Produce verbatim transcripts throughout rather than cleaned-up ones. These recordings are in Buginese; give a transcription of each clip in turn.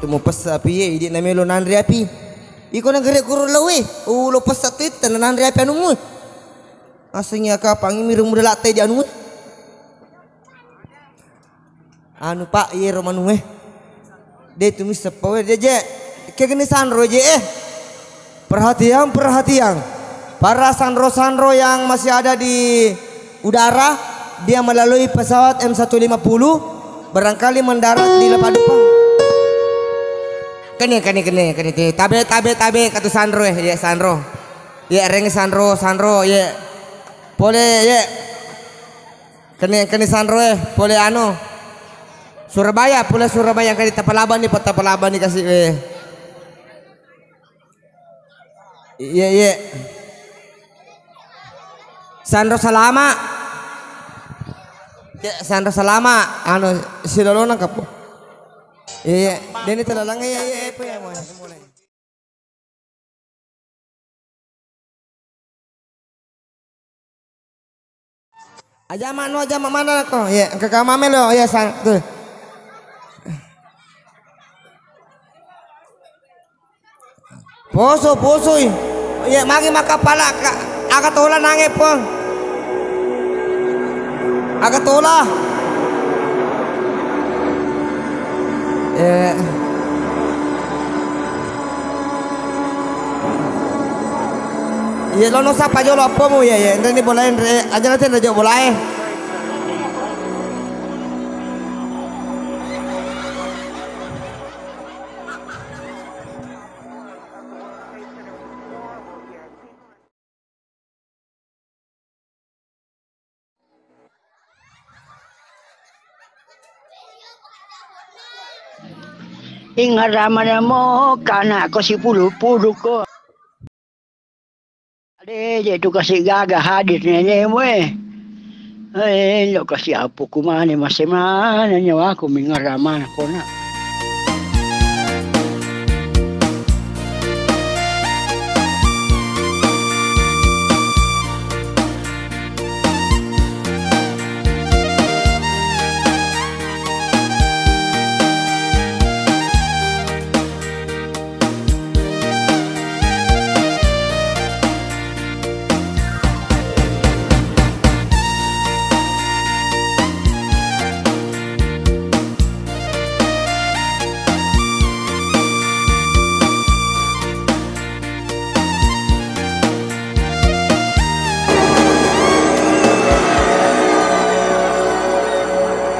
Mupessa api e, idi namelo nanre api. Iko nagere guru lawe. Ulo pessa tu itta nanre api anumu. Asengi aka pangi mirung muda latte di anu. Anu, Pak, iye ro manue. De tumi seppo we, de, je. Kegeni sanro, je, eh. Perhatian, perhatian. Para sanro-sanro yang masih ada di udara, dia melalui pesawat M satu lima puluh, barangkali mendarat di Lepadupang. Kene, kene, kene, kene, kene. Tabe, tabe, tabe, katu sanro, eh, ye, sanro. Ye, reng sanro, sanro, ye. Pole, ye. Kene, kene sanro, eh, pole anu. Surabaya, pole Surabaya, kene tapalabani, tapalabani kasi, eh. Iye, iye. Sanro salama. Ya, sanro salama. Anu, silolona kapo. Iye, iye. Deni telalang, iye, iye, iye, iye, mulai. Aja mano, aja mana ko? Ye, engka kamame lo, ye, sang, tuh. Poso, posoi. Ye, magi makapala ka, aga tola nange, Pong. Aga tola. Eh. Iye, lono sapa jolo appomu, iye, iye. Enreni bolae, enre, aja nanti enre jo bolae. Ingaramana mo kana ko sipulu-pulu ko. Ade je tu kasi gaga hadir nenemu, eh. Eh, lo kasi apu kumane masemana nyawaku mingaramana kona.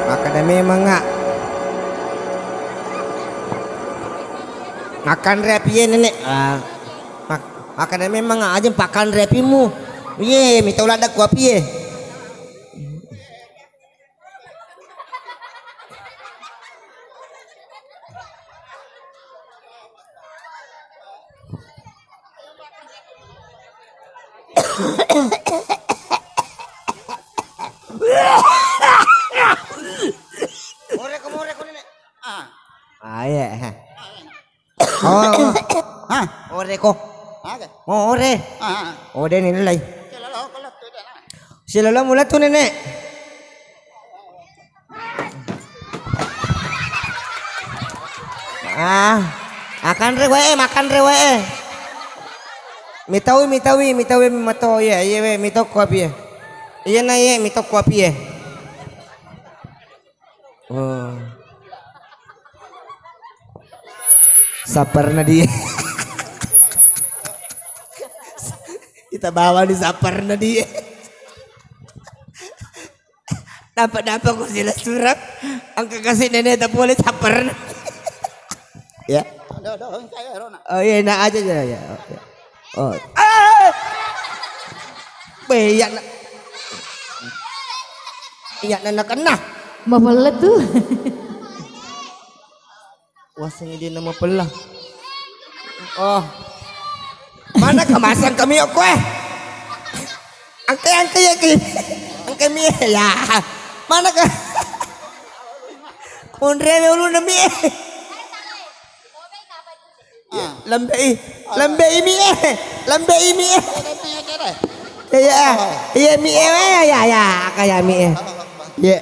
Makkeda memang, Ak. Makkanre api e, Nenek. Ah, mak-, makkeda memang, Ak, aja pakkanre apimu. Iye, mitau ladda ku api e. Moreko, moreko, Nenek. Ah. Ah, iya. Oh, oh. Hah? Ore ko. Aga? Oh, ore. Ah, ah. Ode ni lai. Silolo, kalau tu dah. Silolo mula tu, Nenek. Ah, makanre wae, makanre wae. Mitawi, mitawi, mitawi mato, iya, iya we, mitokko api e. Iya na, iya, mitokko api e. Oh. Sapparna die. Kita bawa ni sapparna die. Dapat-dapat ko sila surat. Engka kasi nenek tak boleh sapparna. Ya. Aduh, aduh, saya Rona. Oh iya, enak aja ya. Ya. Oh. Ah! Be, iya na. Iya na, na kena. Mapella tu. Waseng dia nama pella. Oh. Mana kemasang kami, kue? Angke, angke ya ki. Angke mie ya. Mana ke? Onre me ulu na mie. Ah. Lambe'i, lambe'i mie, lambe'i mie. Iya, iya, iya, mie, iya, iya, iya, kaya mie. Iya.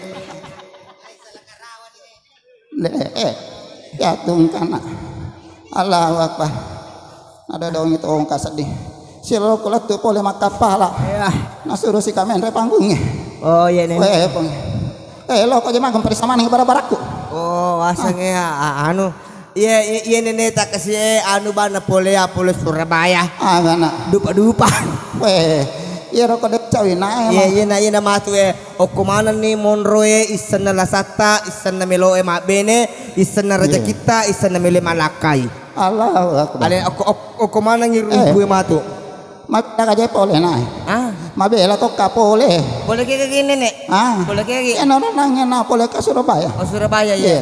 Le, eh. Jatungkana. Allahu Akbar. Ada dong itu ongka sedih. Silolo ku lettu pole makkappala. Iya. Nasuro si kamenre panggungnge. Oh, iya, Nene. Weh, pong. Eh, lo ko jema gemperi samana bara-barakku. Oh, wasange, a-, anu. Iya, i-, iya, Nene, tak kasih, eh, anu, bana pole, ya, pole Surabaya. Ah, bana. Dupa-dupa. Weh, iya roko de cawi nae. Iya, iya, na, iya, na matu, eh. Okko manenni monroe, issenna lasatta, issenna meloe mabbene, issenna rezekitta, issenna mele malakkai. Allahu Akbar. Ale okko, ok-, okko manenni rumpue matu. Mabela ka je pole nae. Ah. Mabela tokka pole. Pole ke, ke, ke, Nene? Ah. Pole ke, ke? Eh, nono nange na pole ka Surabaya. Oh, Surabaya, iya. Iya.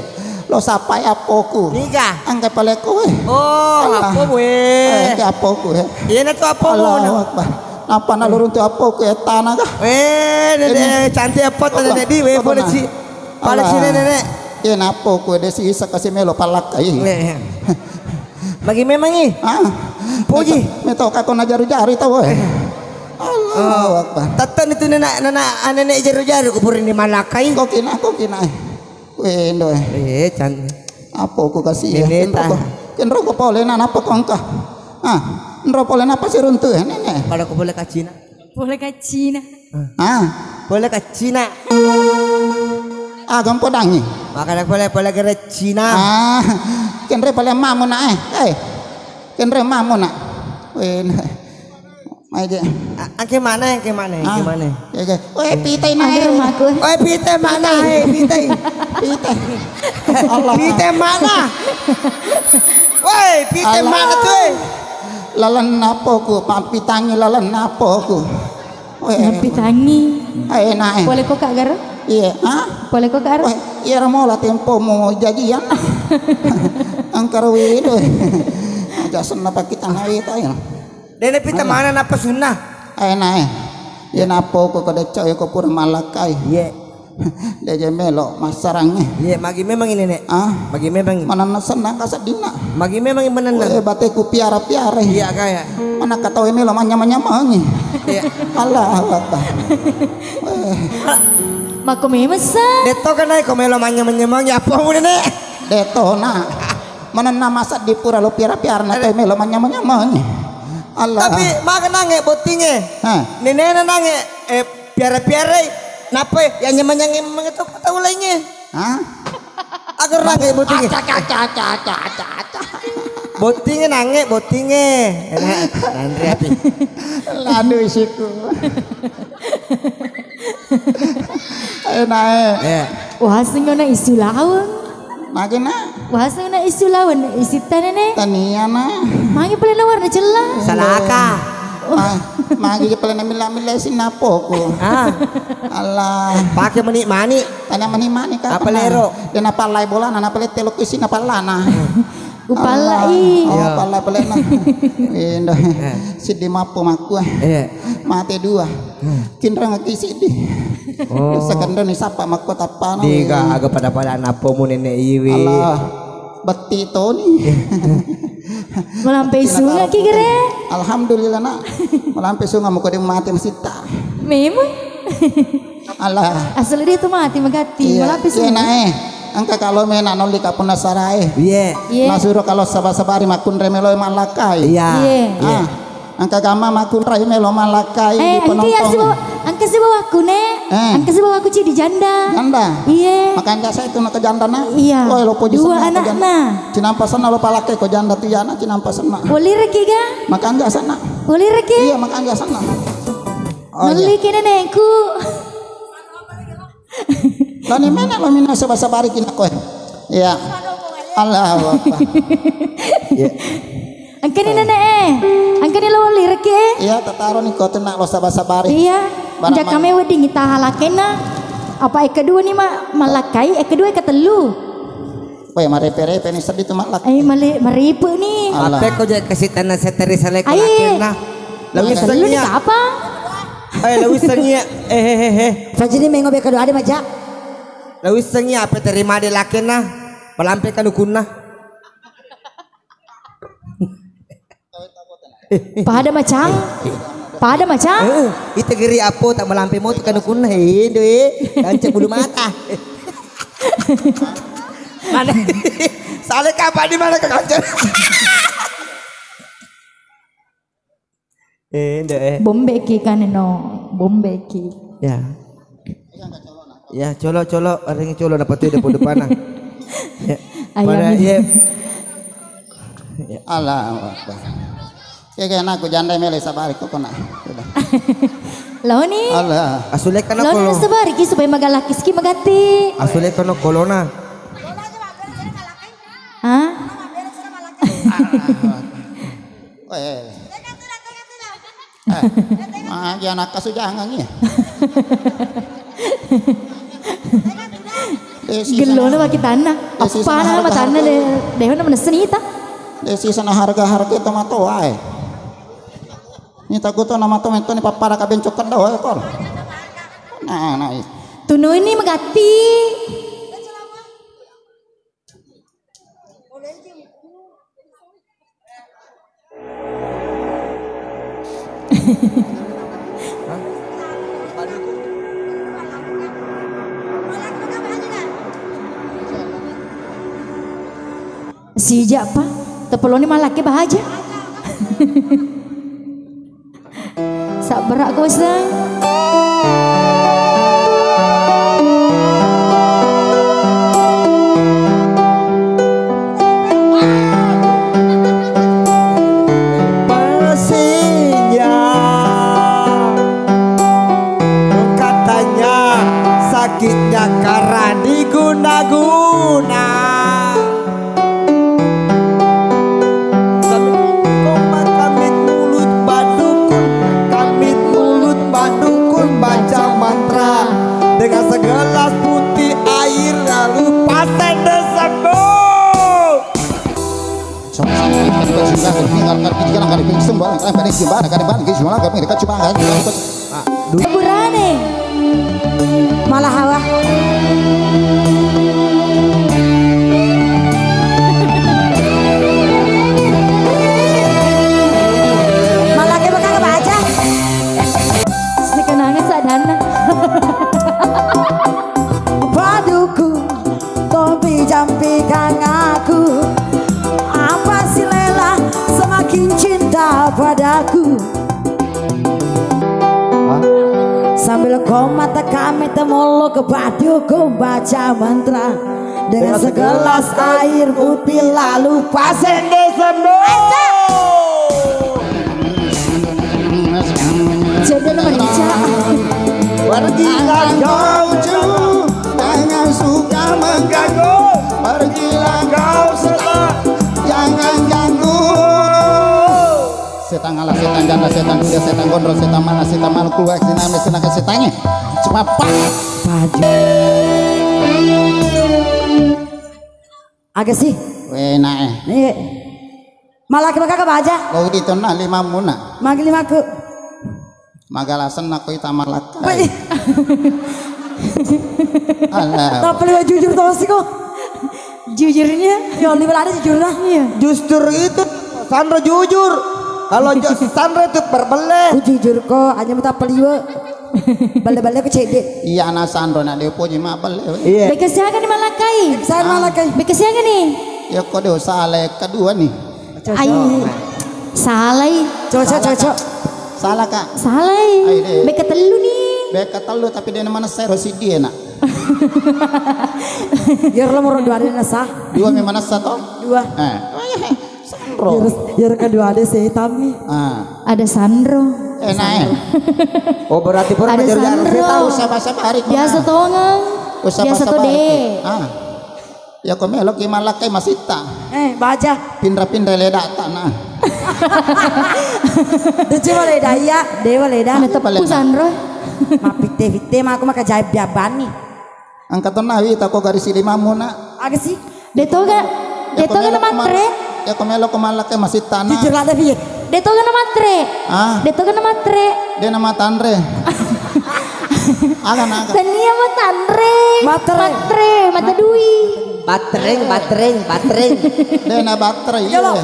Lo sappai appoku. Niga? Angka pale koe. Oh, appomu, eh. Eh, ke appoku, eh. Iya, na tu appomu, Allahu Akbar. Nappa nalurung tu appoku, eh, tanaga. Eh, Nene, cantik appo, Nene, di, weh, pole ci. Pale ci, Nene. Iya, na appoku, de si isa kasi melo palakkai. Iya, iya. Magi memangi? Ah. Poji. Meto, meto kako najaru-jaru tau, eh. Allahu Akbar. Tattani tu nana, nana, anene jaru-jaru ko purini malakkai. Kokina, kokina, eh. Wendo, eh. Eh, can. Appoku kasi, ya. Nene ta. Kenro ko, kenro ko pole na, napa ko engka? Ah, nro pole napa siruntu, eh, Nene? Pada ko pole ka Cina. Pole ka Cina. Ah. Pole ka Cina. Ah, gampo dangi. Makana pole, pole gere Cina. Ah, kenre pole mamu na, eh. Eh. Kenre mamu na. Weh, na. Mai je. A-, angke mana, angke mana, angke mana? Ah. Oke, oke. Weh, pitai na, eh. Weh, pitai mana, eh, pitai. Pitai. Allah. Pitai mana? Weh, pitai mana tu, eh? Lalenna appoku, pappitangi lalenna appoku. Weh. Nappitangi. Eh, nae. Pole ko ka garo? Iya, ah? Pole ko ka garo? Weh, iya ramola tempomu jajian. Angkara wido. Aja senna pakitana wita, ya. Dene pita mana napa sunna? Eh, nae. Iya, na appoku ko decco, iya ko pura malakkai. Iya. Deje melo massarangnge. Iya, magi memangi, Nene. Ah? Magi memangi. Manenna senna ka seddinna. Magi memangi manenna. Eh, bateku piara-piara. Iya, kaya. Mana katawe melo manyamang-nyamangi. Iya. Allahu Akbar. Eh. Mako memesa. Detto ka nae ko melo manyamang-nyamangi, appomu, Nene? Detto na. Manenna masa di pura lo piara-piara na tawe melo manyamang-nyamangi. Allah. Tapi maga nange bottinge. Hah? Nenena nange, eh, piara-piarai, nappa ya nyamang-nyamang to tau laingnge. Hah? Agar nange bottinge. Aca, aca, aca. Bottinge nange, bottinge. Enak, nanre ati. Ladu isiku. Ayo nae. Iya. Wah, sengona isu lawan. Magena? Wah, sengona isu lawan. Isitta, Nene? Tania na. Magi pale na warna cella? Salaka. Ma-, magi pale na milla-milla isinna appoku. Ah. Allah. Pake mani-mani. Tania mani-mani ka. Apa lero? Dena pallai bolana, na pale telo ku isinna pallana. Upallai. Allah. Oh, iya. Pallai palena. Indo. Eh. Siddi mappo makku. Iya. Mate dua. Hmm. Kinrangaki siddi. Oh. Sakandani sappa makko tappana. Diga aga pada-pada nappomu nene iwi. Allah. Betti toni. Malampe sunga ki gere. Alhamdulillah, Nak. Malampe sunga muko de mate masitta. Memang. Allah. Asal dia tu mati magatti. Iya. Malampe sunga. Iya, Nak, eh. Engka kalo mena nolli kapunna sarae. Iya. Iya. Nasuro kalo saba-sabari makkunrai meloi mallakkai. Iya. Iya. Ah. Engka gamma makkunrai melo mallakkai. Eh, di engka ya penonton. Sibawa, engka sibawaku, Nek. Eh. Engka sibawaku cidi janda. Janda? Iya. Makanja saya itu nak ke janda, Nak. Iya. Oh, lo poji dua senna ke janda. Anakna. Cinampa senna lo palakkai ko janda tu ya, Nak, cinampa senna. Boleh reki ga? Makanja senna. Boleh reki? Iya, makanja senna. Oh, iya. Beli kene nenekku. Lani mena lo mina saba-sabari kina koe. Iya. Allahu Akbar. Iya. Engkani nenek eh. Engkani lo liriki eh. Iya, tataro ni ko tenna lo saba-sabari. Iya. Jaka me wedding ita halakenna. Apa e kedua ni ma-, malakkai, e kedua, e ketellu. Weh, marepe-repe ni seddi tu mallakkai. Eh, male-, marepe ni. Allah. Ape ko je kasi tanah seteri sale ko lakenna. Ai. Lo wisseng iya. Apa? Eh, lo wisseng iya. Eh, eh, eh, eh. Fajini mengo be kedua ade maja. Lo wisseng iya, ape terima de lakenna. Malampe kanukunna. Pada macang. Pada macang. Eh, ita geri apo tak malampe moto kanukunna. Eh, do, eh. Kancak bulu mata. Mana? Sale kapang di mana ke kanca? Eh, ndak, eh. Bombeki kan, no. Bombeki. Ya. Ya, colo, colo, ring colo, napa tu depan-depan, nah. Ya. Ayam. Pada, ini. Ya. Ya. Allahu Akbar. Ya, kayak anakku janda mele sabari kok kena. Udah. Loni. Allah. Asule kana. Loni kolo. Sabari ki supaya magalaki ski magatti. Asule kana kolona. Hah? Allahu Akbar. Eh. Eh, magi anak kasu jangan ya. Desi. Gello sana, na baki tanah. Desi sana, apa na harga, tanah harga. De, de na manessani ita. Desi sana harga-harga tomato wae. Ini takut tuh nama tuh itu nih papara kaben cokot dah wae kor. Nah, nah. Tunu ini megati. Sijak pa, tepeloni malake bahaja. Sabbara'ko, Wesseng. Pastinya katanya sakitnya karena diguna-guna. Kamit komba, kamit mulut badukun, kamit mulut badukun baca mantra dengan segelas putih air lalu pasang desembo. Burane. Malah hawa. Malah ke bakal baca. Sekenangan sadana. Paduku, topi jampi kangaku. Apa silela semakin cinta padaku. Hah? Sambil koma tekame temolo ke batu ku baca mantra dengan segelas air putih lalu pasang desembo. Jadi merica. Pergilah kau jauh, jangan suka mengganggu. Pergilah kau setelah, jangan ganggu. Setang alas, setang janda, setang duda, setang gondrong, setang mana, setang mana, keluar, sini, ambil, sini, ke setangnya. Cuma pak. Baju. Aga sih? Wena eh. Nih. Malaki maka ke baja? Lo itu nah lima muna. Magi limaku. Magalasan aku itu malaka. Wih. Allah. Tapi lu jujur tuh sih kok. Jujurnya? Ya, ini ada jujur lah. Iya. Justru itu Sandro jujur. Kalau jo-, Sandro itu berbeleh. Ku jujur kok, hanya minta peliwe. Bale-bale ku cedek. Iya, anak Sandro nak dia puji mabel. Iya. Beke siaga nih malakai? Saya malakai. Beke siaga nih? Ya kok dia salah kedua nih. Ai. Salai. Cocok, cocok. Salah, Kak. Salai. Ai, deh. Beke telu nih. Beke telu tapi dia mana saya rosi dia nak. Biar lo mau dua ada nasa. Dua memang nasa toh? Dua. Eh. Sandro. Yar, yar kedua ada setan nih. Ah. Ada Sandro. Eh, nae. Oh, berarti pernah ada Sandro. Saya tahu siapa-siapa hari. Biasa tongang. Oh, siapa-siapa hari. Biasa to deh. Ah. Ya, kau melok ki malakai masitta. Eh, baja. Pinra-pinra leda tanah. Dia cuma leda iya, dewa leda. Ada tepu Sandro. Mapitte-pitte mah aku maka jahit biabani. Angkat nawi tako garisi limamu nak. Aga sih? Detoga, detoga na matre. Ya ko melo ko malake masih tanah. Jujur lah tapi. Detoga na matre. Ah. Detoga na matre. Dia nama Tanre. Aga naga. Tania ma Tanre. Matre. Matre, mata dui. Batreng, batreng, batreng. Dia na batreng. Iya.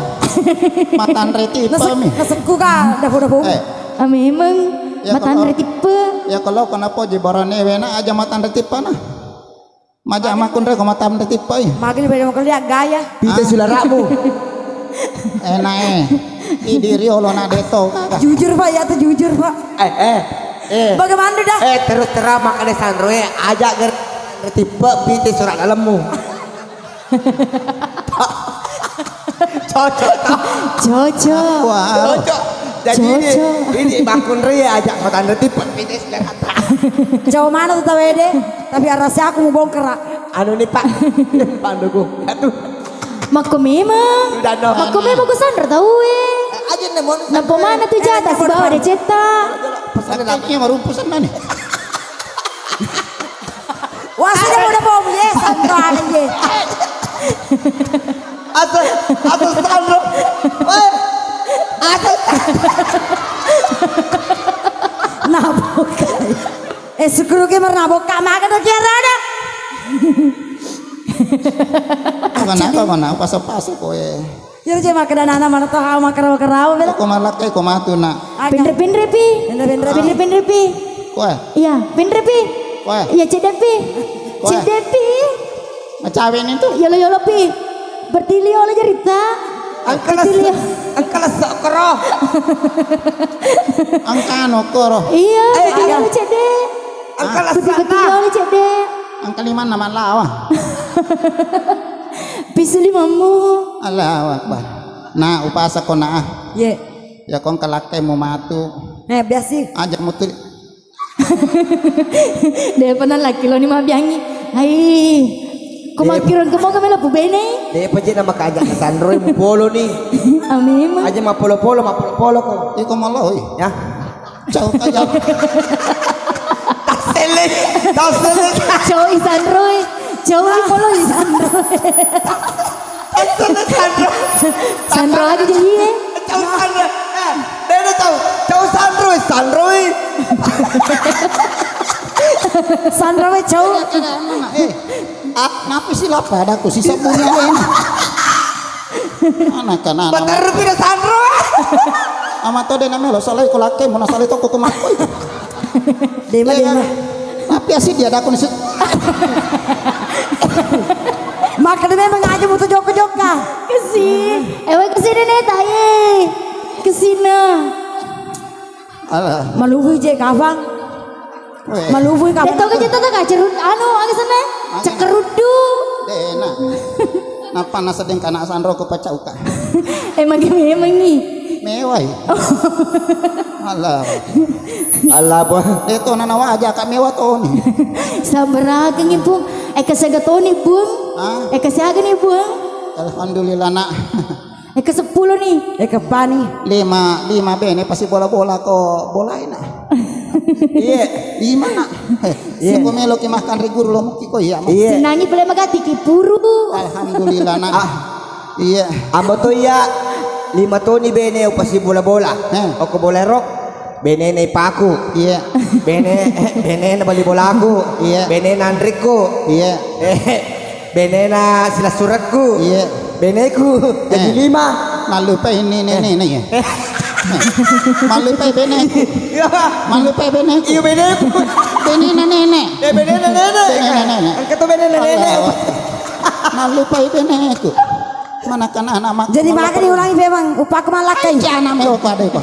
Matanre tipe mi. Nasekku ka dapo-dapo. Eh. Ah, memang. Ya, matanre tipe. Ya kalau kenapa jebarane wena aja matanre tipe nah. Maja makkunrai ko matam de tippai. Magani beda makkunrai gaya. Pita sulara'mu. Enak eh. Idi riolo na deto. Jujur, Pak, ya tuh jujur, Pak. Eh, eh. Eh. Bagaimana dah? Eh, terus terang makanya Sandro eh, ajak ger tipe pita surat dalammu. Cocok, tau? Cocok. Wah. Cocok. Jadi ini, cocok. Ini makkunrai ajak ko tanre tipe pita surat. Jauh mana tuh tawede? Tapi arasi aku mau bongkar, Ra. Anu nih, Pak. Panduku. Aduh. Makko memang. Udah, no. Makko memang ku Sandro tau eh. Aja nih mau. Nampo mana tuh jatah si bawa de cetta. Pesan lagi marumpu sana nih. Wah, sudah udah bom ye, Sandro ada ye. Asa, asa Sandro. Weh. Asa. Nabok. Eh, sukuru ke marnabok ka maga do kiara ada. Kenapa mana paso-paso koe? Iyaro je makkeda nana mana to hau makkarawa-karawa bela. Ko malakkai ko matu na. Pinre-pinre pi. Pinre-pinre pi. Pinre-pinre pi. Koe. Iya, pinre pi. Koe. Iya, cedde pi. Koe. Cedde pi. Macawe ni tu. Yolo-yolo pi. Bertili oleh cerita. Engkala bertili. Engkala sokro. Angkano koro. Iya, eh, bertili iya. Oleh cedde. Engkala sana. Bertili oleh cedde. Angka lima nama lawa. Pisu limammu. Allahu Akbar. Nah, upasa ko na. Ye. Ya kong kalakkai mu matu. Nah, biasa. Aja mutu. De pernah laki lo ni mabiangi. Hai. Ko makkirang ke mau kami lapu bene. De paje nama kaja Sandro mu polo ni. Amin. Aja ma polo-polo, ma polo-polo ko. Iko maloi. Ya. Cau aja. Tasele, tasele. Cau i Sandro e. Cau i polo i Sandro e. Tasele Sandro. Sandro lagi jadi e. Cau Sandro. Eh, beda cau. Cau Sandro e, Sandro e. Sandro e cau. Eh, ah, kenapa sih lapa ada aku sisa punya ini? Anak-anak. Baterru pira Sandro e. Ama to de namelo salai ko lakke mo na salai tokko ko makkoi. Dema, dema. Tapi asik dia dakun sik. Maka de memang aja butuh jokka-jokka. Kesi. Ewe kesi de ne taye. Kesina. Alah. Malubu je kafang. Weh. Malubu kafang. Itu aja tata kacerun anu aga sana. Cekeruddu. Dena. Napa nasa deng kana Sandro ko pacauka. Emang memang ni. Mewai. Allah. Allah, Bang. Itu nanawa aja kak mewah toni. Sabar aja ngimpung. Eh, kesiaga toni, Bung. Hah? Eh, kesiaga ni, Bung. Alhamdulillah, nak. Eh, ke sepuluh ni. Eh, ke pani. Lima, lima bene pasti bola-bola ko bola enak. Iya. Lima, nak. Eh, iya. Siko melo ki makan ri guru lo muki ko iya, Mak. Iya. Sinangi pele magati ki puru. Alhamdulillah, nak. Ah. Iya. Ambo to iya lima toni bene upasi bola-bola. Eh. Oko bola ero. Bene na ipaku. Iya. Bene, bene na bali bolaku. Iya. Bene na anrikku. Iya. Eh, bene na silassurekku. Iya. Beneku. Jadi eh. Lima. Mallupai ini, ini, ini, ya. Mallupai beneku. Iya. Mallupai beneku. Iya, beneku. Bene na nenek. Eh, bene na nenek. Bene na nenek. Engka to bene na nenek. Allah. Mallupai beneku. Mana kan anak mak-. Jadi maka diulangi memang upaku malakkai. Aja anak melo pada ko.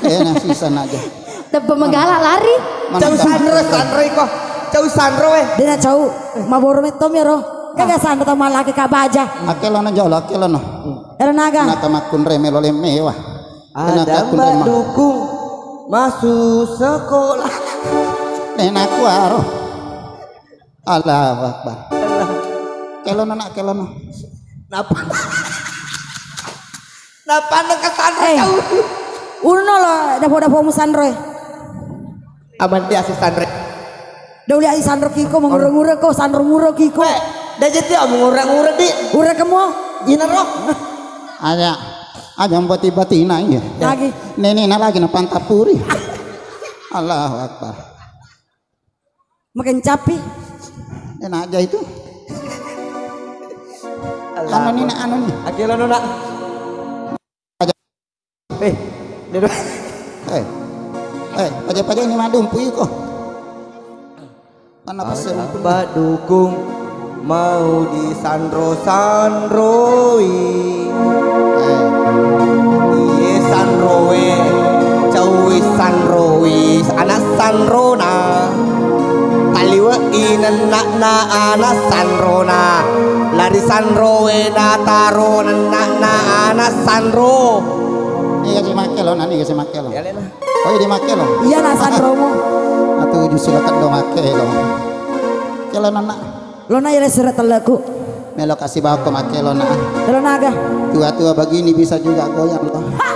Eh, nah, sisa aja. Tebba magala lari. Mana cau kan? Sanro, sanro iko. Cau sanro, eh. Dena cau. Maboro metto mi ro. Kaga sanro tau malaki ka baja. Akelono jolo, akelono. Era naga. Naka makkunre melo le mewa. Ada mbak dukung masuk sekolah. Nenaku aro. Allahu Akbar. Kelono, nak, kelono. Napa? Napa anda ke Sandro? Eh, tau? Uno lo, dapo-dapomu Sandro, eh. Aman dia si Sandro. Dauli ai Sandro kiko, mengure-ngure ko, Sandro ngure kiko. Eh, dah jadi, oh, mengure-ngure di. Ure kemo. Ina ro. Aja, aja bati-batina, iya. Lagi. Nenek na lagi na pantapuri. Allahu Akbar. Makan capi. Enak aja itu. Anu ni, nak, anu ni. Akila nuna. Eh, dia dua. Eh. Eh, paja-paja ini madumpu iko. Anak pasir. Abba dukung mau disanro-sanroi. Eh. Iye sanroe, caui sanroi, anak sanrona. Taliwe'i nenna'na anak sanrona. Lari sanroe nataro nenna'na anak sanro. Niga si makke lo, na, niga si makke lo. Ya, Lela. Oh, iya, di makke lo. Iya, na sanromu. Atu justru lo keddo makke lo. Kelo nana. Lo na yele seret teleku. Melo kasih bako makke lo na. Lo naga. Tua-tua begini bisa juga goyang lo. Ha!